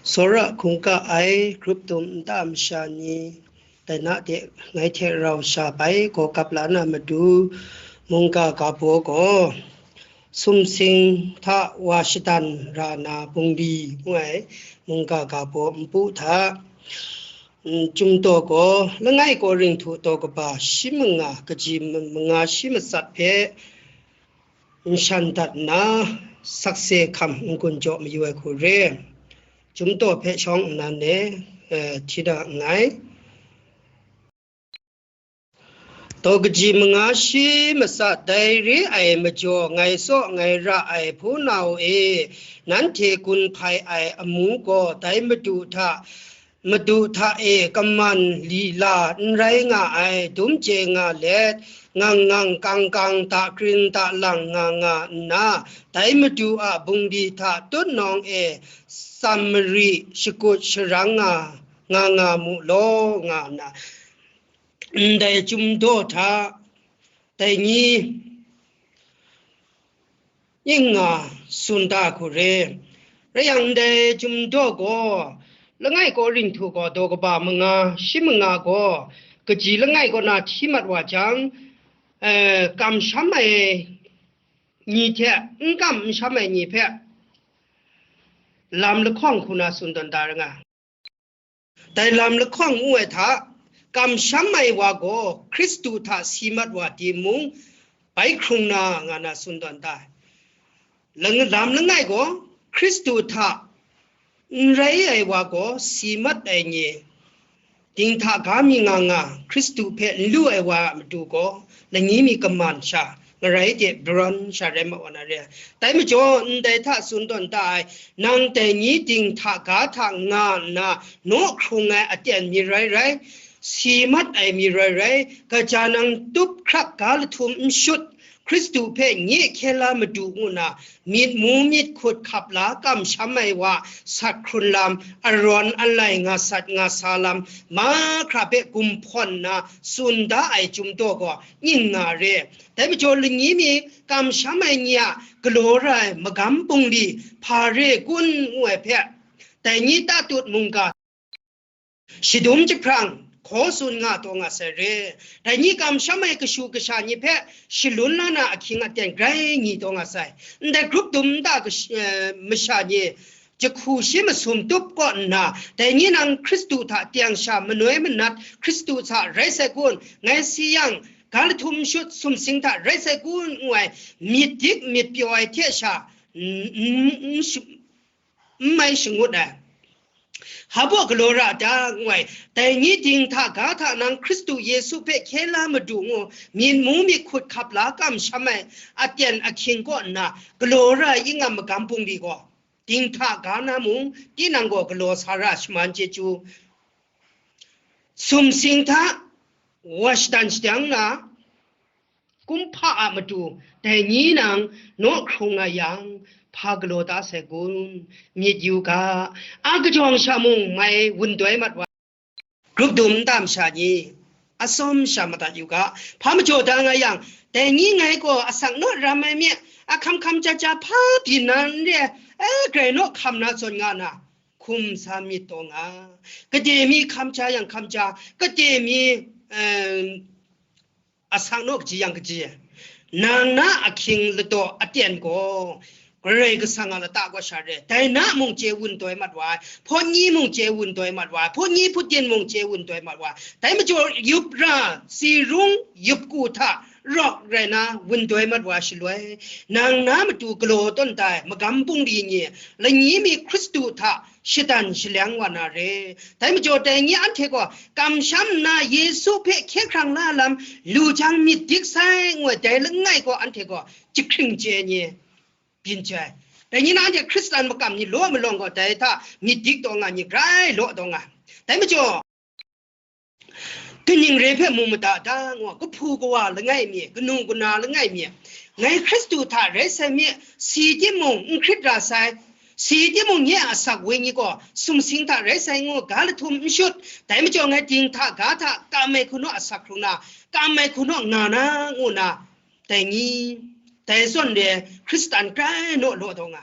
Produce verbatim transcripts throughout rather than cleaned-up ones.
Tsawra hkungga ai grup dum nta masha ni, dai na de ngai hte rau sha bai gaw gap la na matu, mungga ga baw gaw, sumsing hta wa shadan ra na bungli ngu ai mungga ga baw npu hta, mm, Chyum daw gaw, langai Korinhtu daw kaba shi manga kaji manga shi matsat hpe, nshan dat nna, sakse hkam n-gun jaw mayu ai hku re. Chyum daw hpe shawng nnan e, eh, hti da nngai. Daw kaji manga shi matsat dai re ai majaw, ngai tsaw ngai ra ai hpunau e, nanhte gun hpai ai amu gaw dai Madu hta, Madu hta e kaman lila n rai nga ai, dum chye nga let, ngang ngang kang kang, dakring dalang nga nga nna, dai Madu a bungli hta tutnawng e tsam mari shakut sharang nga, nga nga mu law, nga nna, ndai Chyum daw hta, dai ni ning nga tsun da hku re. Rai yang, ndai Chyum daw gaw, langai Korinhtu gaw daw kaba manga, shi manga gaw, kaji langai kaw na hti mat wa jang, eh, kamsham ai ni hte n kam n sham ai ni hpe lam lahkawng hku na tsun tawn da ra nga. Dai lam lahkawng ngu ai hta, kamsham ai wa gaw Hkristu hta si mat wa timung, bai hkrung na nga na tsun tawn da ai. Lang-, lam langai gaw, Hkristu hta n rai ai wa gaw si mat ai ni, dinghta ga mi nga nga, Hkristu hpe n lu ai wa a matu gaw, lani mi kaman sha, ngarai de barawn sha rai ma wa na re ai. Dai majaw, ndai hta tsun tawn da ai, nang dai ni dinghta ga hta nga nna, naw hkrung ai aten mi rai rai, si mat ai mi rai rai, kaja nang tup hkrak ga lahtum n shut, Hkristu hpe nye hkye la madu ngu na, myit mu myit hkut hkap la kamsham ai wa, sat hkrun lam, arawn alai nga sat nga sa lam, mahkra hpe gumhpawn nna tsun da ai Chyum daw gaw ning nga re. Dai majaw, lani mi kamsham ai ni a galaw ra ai magam bungli hpa re kun ngu ai hpe, dai ni tatut mungga shadum jahprang hkaw tsun nga taw nga sai re. Dai ni kamsham ai kashu kasha ni hpe shalun la na ahkying aten grai ni taw nga sai. Ndai grup dum nta kash-, eh, masha ni jahku shi masum tup kaw nna, dai ni nang Hkristu hta teng sha manoi manat Hkristu hta rai sai kun, ngai si yang, ga lahtum shut sumsing hta rai sai kun, ngu ai myit dik myit pyaw ai hte sha, n-, n-, n-, n mai shangut ai. Hpa baw galaw ra ta, ngu ai, dai ni dinghta ga hta nang Hkristu Yesu hpe hkye la madu ngu, myit mu myit hkut hkap la kamsham ai aten ahkying kaw nna, galaw ra ai ingam magam bungli gaw, dinghta ga na mung, tinang gaw galaw sa ra shaman chyeju, sumsing hta wa shadan shadang na, kumhpa a matu, dai ni nang naw hkrung nga yang, hpa galaw ta sai kun? Myit yu ga, a kajawng sha mung mai wun doi mat wa, grup dum nta masha ni, atsawm sha madat yu ga. Hpa majaw da nga yang, dai ni ngai gaw asak naw ram ai mi, ahkam hkam ja ja hpa byin na n re, eh, grai naw hkam na zawn nga na, hkum sa myit taw nga. Gade mi hkam ja yang hkam ja, gade mi, eh, asak naw kaji yang kaji, nang na ahkying ladaw aten gaw, Karai Kasang a lata kaw sha re, dai na mung chye wun doi mat wa ai, hpawt ni mung chye wun doi mat wa ai, hpawt ni hpawt yin mung chye wun doi mat wa ai, dai majaw yup ra, si rung yup ku hta rawk rai na wun doi mat wa ai shaloi, nang na matu galaw tawn da ai magam bungli ni, lani mi Hkristu hta shadan shaleng wa na re. Dai majaw, dai ni anhte gaw kamsham nna Yesu hpe hkye hkrang la lam lu jang myit dik sai, ngu ai, dai langai gaw anhte gaw jahkring chye ai ni byin jai. Dai ni na anhte Hkristan makam ni law malawng gaw, dai hta myit dik taw nga ni grai law taw nga. Dai majaw, kaning re hpe mu mada da ngu, kahpu kawa langai mi, kanu kana langai mi, ngai Hkristu hta rai sai mi, si timung n hkrit ra sai, si timung nye a asak wenyi gaw sumsing hta rai sai ngu, ga lahtum n shut, dai majaw ngai dinghta ga hta kam ai hku naw asak hkrung na, kam ai hku naw nga na, ngu na, dai ni, dai zawn re Hkristan grai naw law taw nga.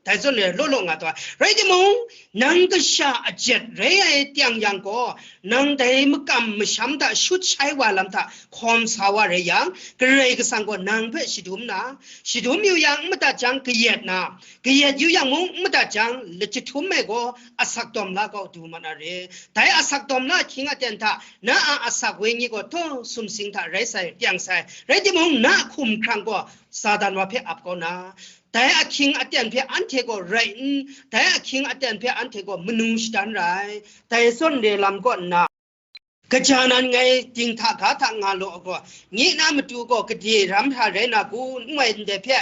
Dai zawn e law law nga taw ai. Rai timung, nang kasha ajet rai ai tiang yang gaw, nang dai makam masham hta shut shai wa lam hta hkawm sa wa rai yang, Karai Kasang gaw nang hpe shadum na, shadum yu yang n madat jang kayat na, kayat yu yang mung n madat jang, lachyahtum ai gaw asak dawm la kau du mat na re. Dai asak dawm la ahkying aten hta, na a asak wenyi gaw taw sumsing hta rai sai, tiang sai. Rai timung, na hkumhkrang gaw Satan wa hpe ap kau na, dai ahkying aten hpe anhte gaw rai n, dai ahkying aten hpe anhte gaw manu shadan ra ai. Dai zawn re lam kaw nna, kaja nan ngai dinghta ga hta nga law gaw, nye na matu gaw gade ram hta rai na kun, n wai ndai hpe,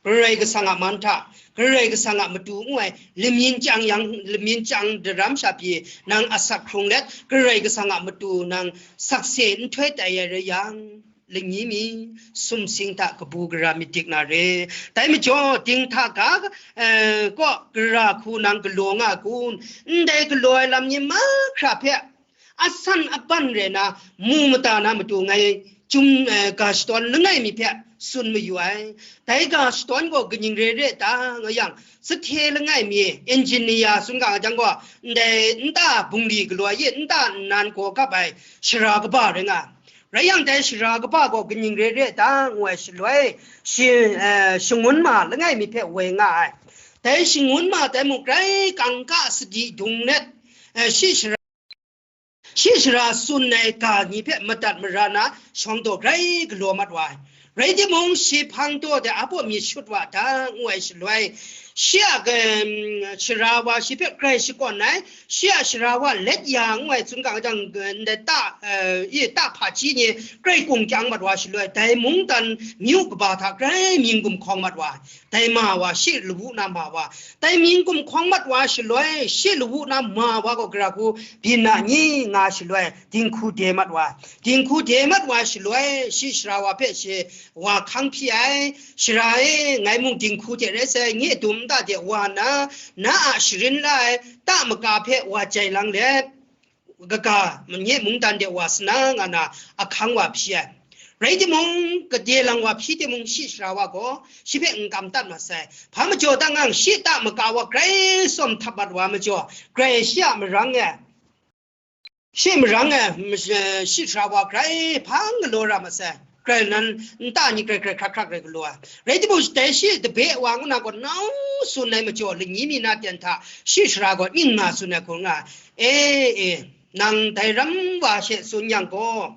Karai Kasang a man hta, Karai Kasang a matu n wai, lamyin chyang yang, lamyin chyang daram sha pyi, nang asak hkrung let, Karai Kasang a matu nang sakse nhtoi tai ai rai yang, lani mi, sumsing hta kabu gara myit dik na re. Dai majaw, dinghta ga, eh, kaw gara hku nang galaw nga kun, ndai galaw ai lam ni mahkra hpe, asan aban rai na, mu mada na matu ngai, chyum, eh, ga shadawn langai mi hpe tsun mayu ai. Dai ga shadawn gaw kaning re re ta nga yang, sahte langai mi, engineer tsun ga jang gaw, ndai nta bungli galaw ai, nta nnan gaw kap ai, shara kaba rai nga. Rai yang, dai shara kaba gaw kaning re re ta ngu ai shaloi, shi, eh, shangun ma langai mi hpe woi nga ai. Dai shangun ma dai mung grai kangka sadi dung let, eh, shi shara, shi shara tsun ai ga ni hpe madat mara na shawng daw grai galaw mat wa ai. Rai timung, shi hpang daw de a baw myit shut wa ta ngu ai shaloi, shi a, em, shara wa shi hpe grai shakawn ai, shi a shara wa let ya ngu ai tsun ga jang, ndai ta, eh, i ta hpaji ni grai kung kyang mat wa shaloi, dai mungdan myu kaba hta grai mying gumhkawng mat wa ai, dai ma wa, shi lawu na ma wa, dai mying gumhkawng mat wa shaloi, shi lawu na ma wa gaw gara hku byin na ni nga shaloi, dinghku de mat wa, dinghku de mat wa shaloi, shi shara wa hpe shi wa hkang hpyi ai, shara e, ngai mung dinghku hte rai sai, nye dum nta de wa nna, na a sharin la ai ta maka hpe wa jai lang let, kaga, nye mungdan de wa sa na nga na ahkang wa hpyi ai. Rai timung, gade lang wa hpyi timung, shi shara wa gaw shi hpe n kam dat mat sai. Hpa majaw ta ngang, shi ta maka wa grai tsawm htap mat wa majaw, grai shi a marang e, shi marang e, m-, shi shara wa grai hpang galaw ra mat sai. Grai nan, nta ni grai grai hkrak hkrak rai galaw ai. Rai timung, dai shi tabe wa ngu na gaw nau tsun ai majaw, lani mi na ten hta shi shara gaw ning nga tsun ai hku nga ai. E, e, nang dai ram wa she tsun yang gaw,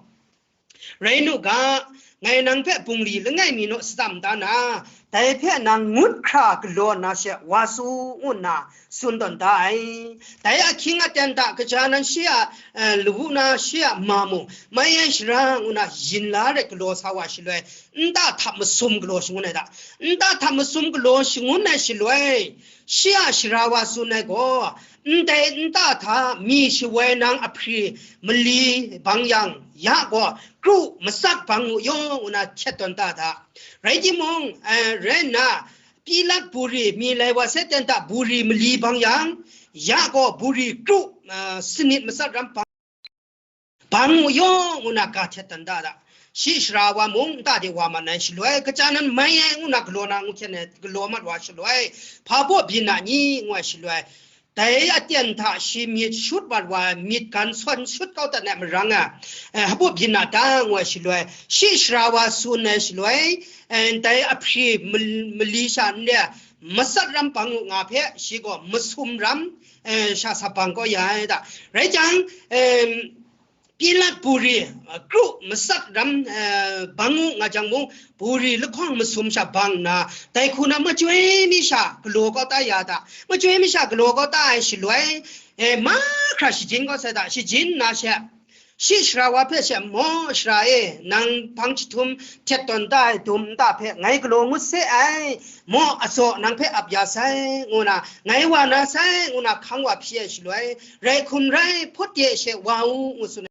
rai nu ga, ngai nang hpe bungli langai mi naw shatsam da na, dai hpe nang ngut hkra galaw na she wa su, ngu nna tsun tawn da ai. Dai ahkying aten hta kaja nan shi a, eh, lawu na shi a ma mung, mai ai shara ngu na yin la ret galaw sa wa shaloi, nta htap masum galaw shangun ai da. Nta htap masum galaw shangun ai shaloi, shi a shara wa tsun ai gaw, ndai nta hta mi shawoi nang ahpri mali bang yang, ya gaw kru masak bang mu yaw, ngu na hkyet tawn ta hta. Rai timung, eh, rai nna, Pilat buri mi lai wa sai ten hta buri mali bang yang, ya gaw buri kru, eh, sanit masak ram bang, bang mu yaw, ngu na ga htet dan da da. Shi shara wa mung nta de wa man ai shaloi, kaja nan mai ai ngu na galaw na ngu hkyen ai, galaw mat wa shaloi, hpa baw byin na ni, ngu ai shaloi, dai aten hta shi myit shut mat wa ai, myit gan sawn shut kau dat ai marang a, eh, hpa baw byin na ta, ngu ai shaloi, shi shara wa tsun ai shaloi, eh, dai ahpri mal-, mali sha n re ai, masak ram bang u nga hpe, shi gaw masum ram, eh, sha sa bang kau ya ai da. Rai jang, em, Pilat buri, eh, kru masak ram, eh, bang u nga jang mung, buri lahkawng masum sha bang nna, dai hku na machyoi mi sha galaw kau ta ya da. Machyoi mi sha galaw kau ta ai shaloi, eh, mahkra shajin kau sai da. Shajin nna she, shi shara wa hpe she, maw shara e, nang hpang jahtum htet tawn da ai dum nta hpe ngai galaw ngut se ai, maw azaw nang hpe ap ya sai, ngu na, ngai wa na sai, ngu na hkang wa hpyi ai shaloi, rai hkum rai, hput de she wa u, ngu tsun ai.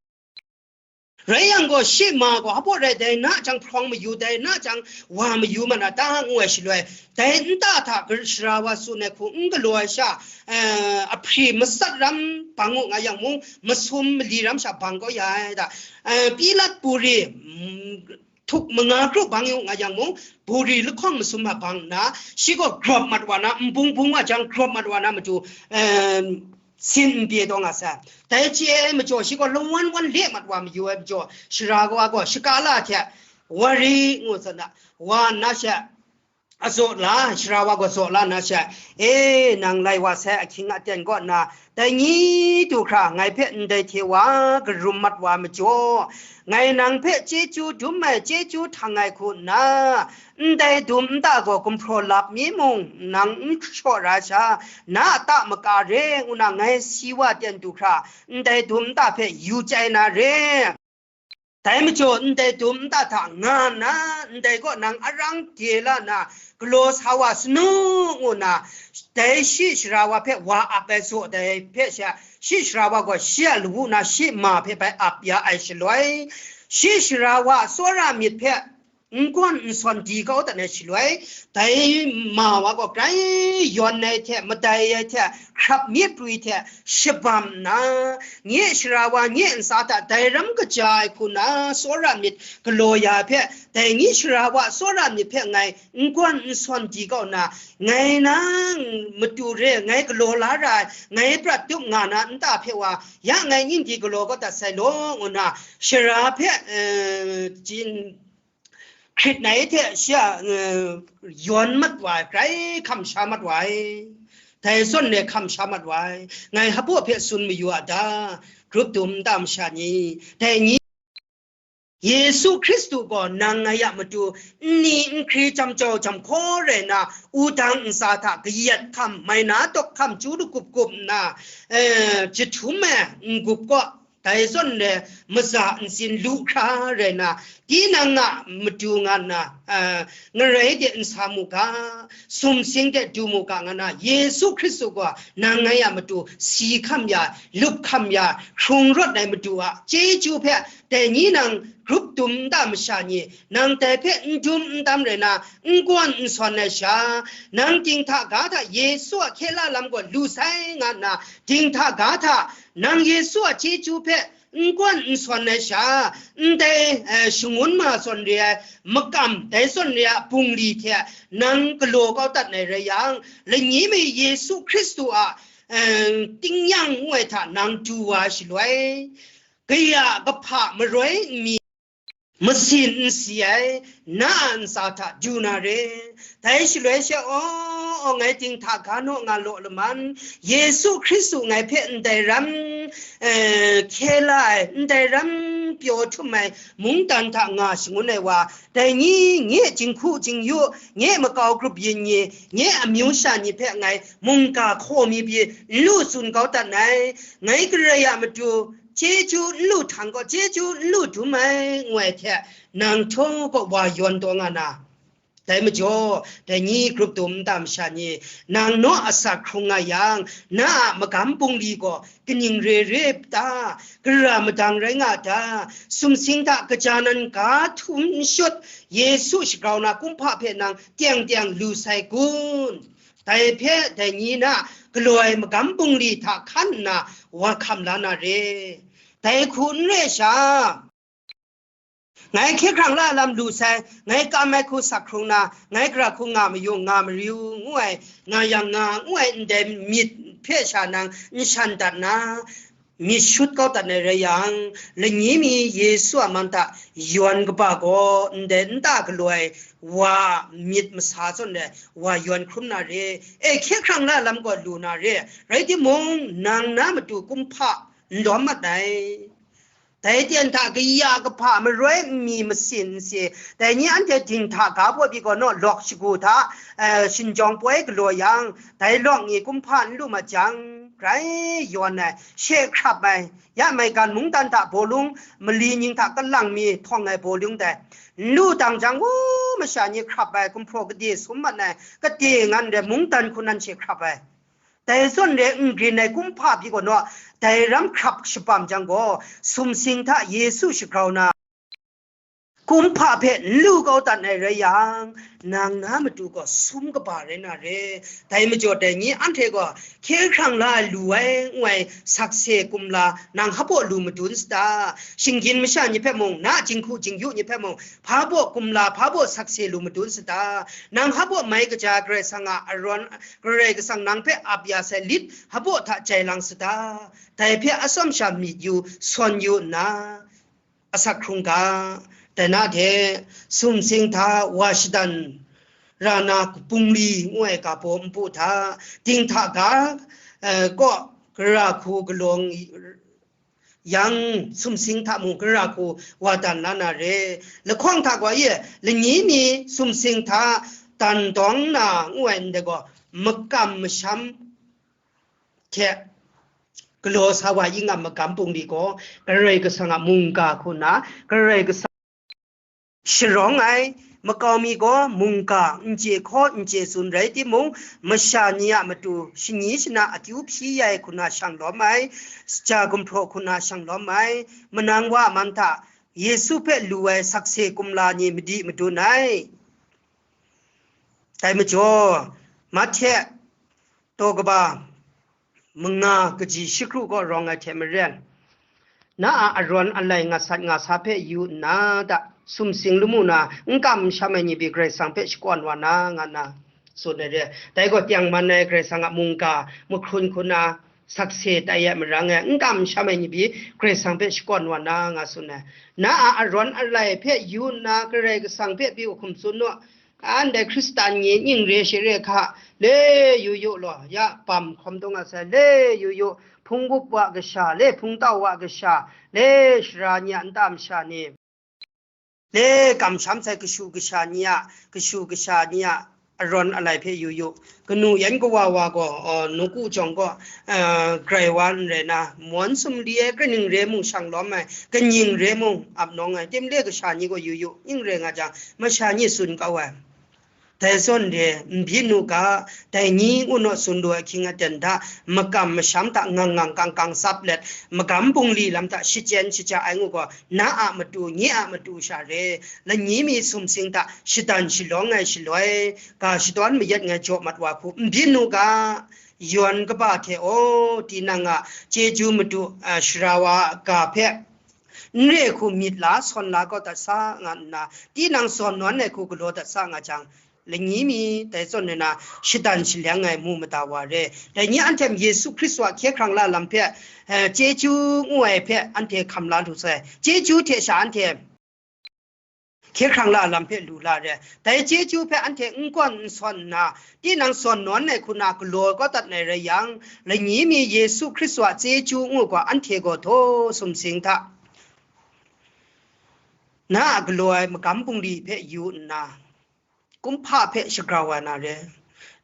Rai yang gaw, shi ma gaw, hpa baw rai, dai na jang hprawng mayu, dai na jang wa mayu ma na ta, ngu ai shaloi, dai nta hta gar-, shara wa tsun ai hku n galaw ai sha, eh, ahpri masak ram bang u nga yang mung, masum mali ram sha bang kau ya ai da. Eh, Pilat buri, mm, htuk manga kru bang yu nga yang mung, buri lahkawng masum a bang nna, shi gaw grawp mat wa na, nbung bung wa jang grawp mat wa na matu, em, sin n pye taw nga sai. Dai chye ai majaw, shi gaw lawan wan le mat wa mayu ai majaw, sara wa gaw shaka la hte, Wari ngu tsun na, wa nna she, a zaw la, sara wa gaw zaw la na she, E, nang lai wa sai ahkying aten kaw na, dai ni du hkra ngai hpe ndai hte wa karum mat wa majaw, ngai nang hpe chyeju dum ai, chyeju htang ai hku nna, ndai dum nta gaw gumhpraw lap mi mung nang n shaw ra sha, na a ta maka re ngu na ngai si wa ten du hkra, ndai dum nta hpe yu chyai na re. Dai majaw ndai dum nta hta nga nna, ndai kaw nang arang de la na, galaw sa wa sanu, ngu nna, dai shi sara wa hpe wa ap ai zaw dai hpe sha, shi sara wa gaw shi a lawu na shi ma hpe bai ap ya ai shaloi, shi sara wa tsawra myit hpe n gawn n sawn di kau dat ai shaloi, dai ma wa gaw grai yawn ai hte, madai ai hte, hkrap myit prwi hte shabam nna, nye sara wa nye ntsa hta dai ram kaja ai hku na tsawra myit galaw ya hpe, dai nye sara wa tsawra myit hpe ngai n gawn n sawn di kau nna, ngai nang matu re, ngai galaw la ra ai, ngai prat tup nga na nta hpe wa, ya ngai ning di galaw kau dat sai law, ngu nna, sara hpe, eh, jin, hkrit nai hte shi a, eh, yawn mat wa ai, grai hkam sha mat wa ai, dai zawn e hkam sha mat wa ai, ngai hpaw hpe tsun mayu a ta, grup dum nta masha ni, dai ni, Yesu Hkristu gaw nang ngai a matu nni nhkri jam jau jam hkaw rai na, wudang ntsa hta kayat hkam, mai na tawk hkam, chyu lagup gup nna, eh, jahtum ai n-gup kaw, dai zawn e maza ntsin lu hkra rai na, tinang a matu nga nna, eh, ngarai de n sa mu ga, sumsing de du mu ga nga na, Yesu Hkristu gaw nang ngai a matu si hkam ya, lup hkam ya, hkrung rawt ai matu a chyeju hpe, dai ni nang grup dum nta masha ni, nang dai hpe n dum n dam rai na, n gawn n sawn ai sha, nang dinghta ga hta Yesu a hkye la lam gaw lu sai nga nna, dinghta ga hta nang Yesu a chyeju hpe n gawn n sawn ai sha, ndai, eh, shangun ma zawn re ai makam, dai zawn re ai bungli hte nang galaw kau dat ai rai yang, lani mi Yesu Hkristu a, eh, tingnyang ngu ai hta nang du wa shaloi, kaya kahpa maroi n mi, masin n si ai, na a ntsa hta du na re. Dai shaloi she, aw, aw, ngai dinghta ga naw nga law laman, Yesu Hkristu ngai hpe ndai ram, eh, hkye la ai, ndai ram pyaw htum ai mungdan hta nga shangun ai wa, dai ni, nye jinghku jingyu, nye makau grup yin ni, nye amyu sha ni hpe ngai mungga hkaw mi pyi n lu tsun kau dat ai, ngai Karai a matu, chyeju n lu htang gaw, chyeju n lu dum ai, ngu ai hte, nang htaw gaw wa yawn taw nga na. Dai majaw, dai ni grup dum nta masha ni, nang naw asak hkrung nga yang, na a magam bungli gaw kaning re re ta? Gara madang rai nga ta? Sumsing hta kaja nan ga htum n shut, Yesu shagrau na kumhpa hpe nang teng teng lu sai kun? Dai hpe dai ni na galoi magam bungli hta hkan nna wa hkam la na re. Dai hku n re sha, ngai hkye hkrang la lam lu sai, ngai kam ai hku sak hkrung na, ngai gara hku nga mayung, nga mariu, ngu ai, nga yang nga, ngu ai ndai myit hpe sha nang n shan dat na, myit shut kau dat ai rai yang, lani mi Yesu a man hta yawn kaba gaw ndai nta galoi wa myit masa zawn ai wa yawn hkrum na re, e, hkye hkrang la lam gaw lu na re, rai timung, nang na matu kumhpa n lawm mat ai. Dai ten hta kaya kahpa maroi n mi masin n si, dai ni anhte dinghta ga baw pyi gaw naw lawk shagu hta, eh, shinjawng poi galaw yang, dai lawk ni kumhpa n lu mat jang, grai yawn ai, she hkrap ai, ya maigan mungdan hta bawlung, mali ning hta kalang mi htawng ai bawlung dai, n lu dang jang, u, masha ni hkrap ai, gumhpraw gade sum mat ai, gade ngan re mungdan hku nan she hkrap ai. Dai zawn re n grin ai kumhpa pyi gaw naw, dai ram hkrap shabam jang gaw, sumsing hta Yesu shagrau na, kumhpa hpe n lu kau dat ai rai yang, nang na matu gaw sum kaba rai na re. Dai majaw dai ni anhte gaw hkye hkrang la ai lu ai ngu ai sakse kumla nang hpa baw lu madun sata? Shinggyim masha ni hpe mung, na jinghku jingyu ni hpe mung, hpa baw kumla, hpa baw sakse lu madun sata? Nang hpa baw mai kaja Karai Kasang a arawn, Karai Kasang nang hpe ap ya sai lit hpa baw hta jai lang sata? Dai hpe atsawm sha myit yu, sawn yu nna, asak hkrung ga. Dai na hte, sumsing hta wa shadan ra na bungli ngu ai ga baw npu hta, dinghta ga, eh, kaw gara hku galawng yang, sumsing hta mung gara hku wa dan la na re. Lahkawng hta gaw ye, lani mi sumsing hta dan dawng na ngu ai ndai gaw, makam masham hte galaw sa wa yin a magam bungli gaw, Karai Kasang a mungga hku nna, Karai Kasang sharawng ai, makau mi gaw mungga n chye hkaw n chye tsun rai timung, masha ni a matu shani shana akyu hpyi ya ai hku na shang lawm ai, saja gumhpraw hku na shang lawm ai, manang wa a man hta Yesu hpe lu ai sakse kumla ni madi madun ai. Dai majaw, Mahte taw kaba manga kaji shikru kaw rawng ai hte maren, na a arawn alai nga sat nga sa hpe yu nna ta, sumsing lamu na n kam n sham ai ni pyi Karai Kasang hpe shakawn wa na, nga nna tsun ai re. Dai gaw, tengman ai Karai Kasang a mungga mahkrun hku na sakse tai ai marang e, n kam n sham ai ni pyi Karai Kasang hpe shakawn wa na, nga tsun ai. Na a arawn alai hpe yu nna, Karai Kasang hpe pyi hkum tsun naw, Ndai Hkristan ni ning re share hka, le yu yu law, ya bam hkawm dung a sai, le yu yu, hpung gup wa kasha, le hpung tau wa kasha, le sara ni a nta masha ni, le kamsham sai kashu kasha ni a, kashu kasha ni a arawn alai hpe yu yu. Kanu yan kawa wa gaw, uh, nawku jawng gaw, uh, grai wa n rai na, mawn sumli ai, kaning re mung shang lawm ai, kaning re mung ap nawng ai, tim le kasha ni gaw yu yu, ning rai nga jang, masha ni tsun kau ai. Dai zawn re, n byin u ga, dai ni ngu naw tsun lu ai ahkying aten hta, makam masham hta ngang ngang kang kang tsap let, magam bungli lam hta shachyen shaja ai ngu gaw, na a matu, nye a matu sha re, lani mi sumsing hta shadan shalawng ai shaloi, ga shadawn mayat ngai jaw mat wa hku, n byin u ga, yawn kaba hte, aw, tinang a chyeju madu, a, sara wa ga hpe, n re hku myit la, sawn la kau dat sa nga nna, tinang zawn nawn ai hku galaw dat sa nga jang, lani mi dai zawn nna shadan shaleng ai mu mada wa re. Dai ni anhte Yesu Hkristu a hkye hkrang la lam hpe, eh, chyeju ngu ai hpe anhte hkam la lu sai. Chyeju hte sha anhte hkye hkrang la lam hpe lu la re. Dai chyeju hpe anhte n gawn n sawn nna, tinang zawn nawn ai hku na galaw kau dat ai rai yang, lani mi Yesu Hkristu a chyeju ngu gaw anhte gaw htaw sumsing hta, na a galaw ai magam bungli hpe yu nna, kumhpa hpe shagrau wa na re.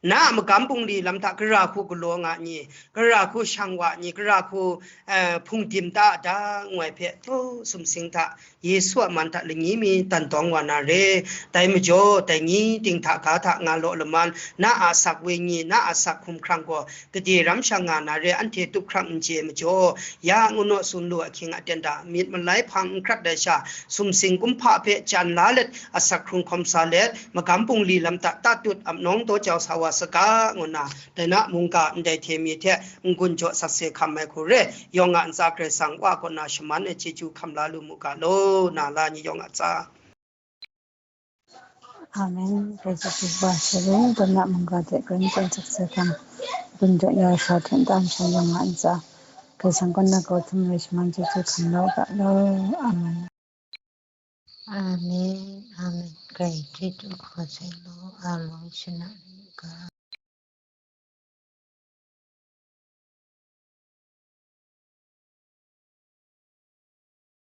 Na a magam bungli lam hta gara hku galaw nga ni, gara hku shang wa ni, gara hku, eh, hpungdim ta da ngu ai hpe, htaw sumsing hta, Yesu a man hta lani mi dan dawng wa na re. Dai majaw, dai ni ting hta ga hta nga law laman, na a asak wenyi, na a asak hkumhkrang gaw gade ram shang nga na re, anhte tup hkrang n chye majaw, ya ngu naw tsun lu ahkying aten hta, myit malai hpang n hkrat ai sha, sumsing kumhpa hpe jan la let, asak hkrung hkawm sa let, magam bungli lam hta tatut ap nawng daw jau sa wa saga, ngu nna, dai na mungga ndai hte mi hte n-gun jaw sakse hkam ai hku re, yawng a ntsa Karai Kasang Wa kaw na shaman ai chyeju hkam la lu mu ga law, na la ni yawng a ntsa. Amen. Praise the Lord. Shalom. Dai na mungga hte Karai Kasang sakse hkam, n-gun jaw ya sha hte nta masha yawng a ntsa, Karai Kasang kaw na kau htum rai shaman chyeju hkam la u ga law. Amen. Amen. Amen. Karai chyeju hkaw sai law, a law shana ri u ga.